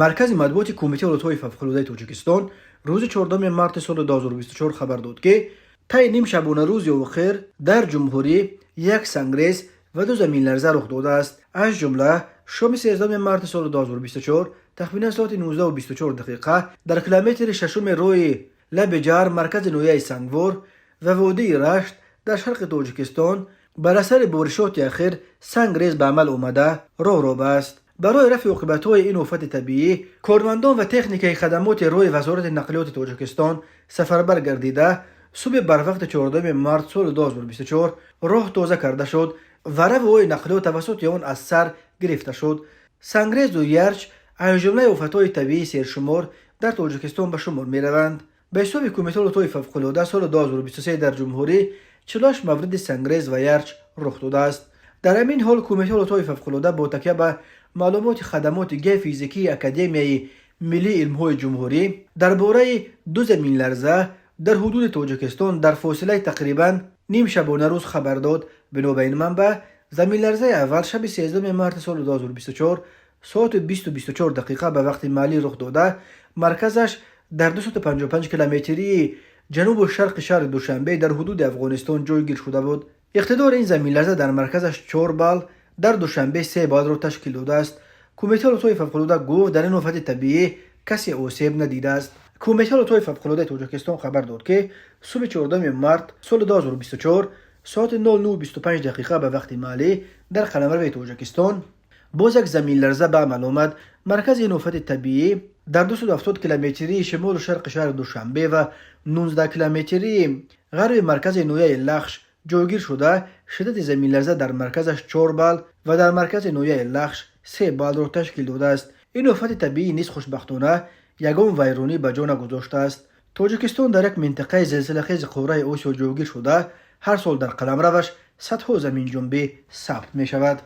Маркази матбуоти Кумитаи ҳолатҳои фавқулодаи Тоҷикистон рӯзи 4 марти соли 2024 хабар дод, ки таи ним шабонарӯзи охир дар ҷумҳурӣ як сангрез ва ду заминларза рух додааст. Аз ҷумла, шоми 13 марти соли 2024, тахминан соати 19:24 дақиқа, дар километри шашуми роҳи Лаби Ҷар, маркази ноҳияи Сангвор ва водии Рашт дар шарқи Тоҷикистон, бар асари боришоти ахир сангрез ба амал омада, роҳро баст. Барои рафъи оқибатҳои ин офати табиӣ кормандон ва техникаи хадамоти роҳи Вазорати нақлиёти Тоҷикистон сафарбар гардида, субҳи барвақти 14 март соли 2024 роҳ тоза карда шуд ва равуҳои нақлиёт тавассути он аз сар гирифта шуд. Сангрезу ярч аз ҷумлаи офатҳои табиии сершумор дар Тоҷикистон ба шумор мераванд. Ба ҳисоби Кумитаи ҳолатҳои фавқулода, соли 2023 дар ҷумҳурӣ 48 мавриди сангрез ва ярч рух додааст. Дар ҳамин ҳол, Кумитаи ҳолатҳои фавқулода бо такя ба маълумоти хадамоти геофизикии Академияи миллии илмҳои ҷумҳурӣ дар бораи ду заминларза дар ҳудуди Тоҷикистон дар фосилаи тақрибан ним шабонарӯз хабар дод. Бино ба ин манбаъ, заминларзаи аввал шаби 13 марти соли 2024 соати 20:24 дақиқа ба вақти маҳаллӣ рух дода, марказаш дар 255 километрии ҷанубу шарқи шаҳри Душанбе дар ҳудуди Афғонистон ҷойгир шуда буд. Иқтидори ин заминларза дар марказаш 4 балл, дар Душанбе 3 баллро ташкил додааст. Кумитаи ҳолатҳои фавқулода гуфт, дар ин офати табиӣ касе осеб надидааст. Кумитаи ҳолатҳои фавқулодаи Тоҷикистон хабар дод, ки субҳи 14 март соли 2024 соати 09:25 дақиқа ба вақти маҳаллӣ дар қаламрави Тоҷикистон боз як заминларза ба амал омад. Маркази ин офати табиӣ дар 270 километрии шимолу шарқи шаҳри Душанбе ва 19 километрии ғарби маркази ноҳияи Лахш ҷойгир шуда, шиддати заминларза дар марказаш 4 балл ва дар маркази ноҳияи Лахш 3 баллро ташкил додааст. Ин офати табиӣ низ, хушбахтона, ягон вайронӣ ба ҷо нагузоштааст. Тоҷикистон дар як минтақаи зилзилахези қораи Осиё ҷойгир шуда, ҳар сол дар қаламраваш садҳо заминҷунбӣ сабт мешавад.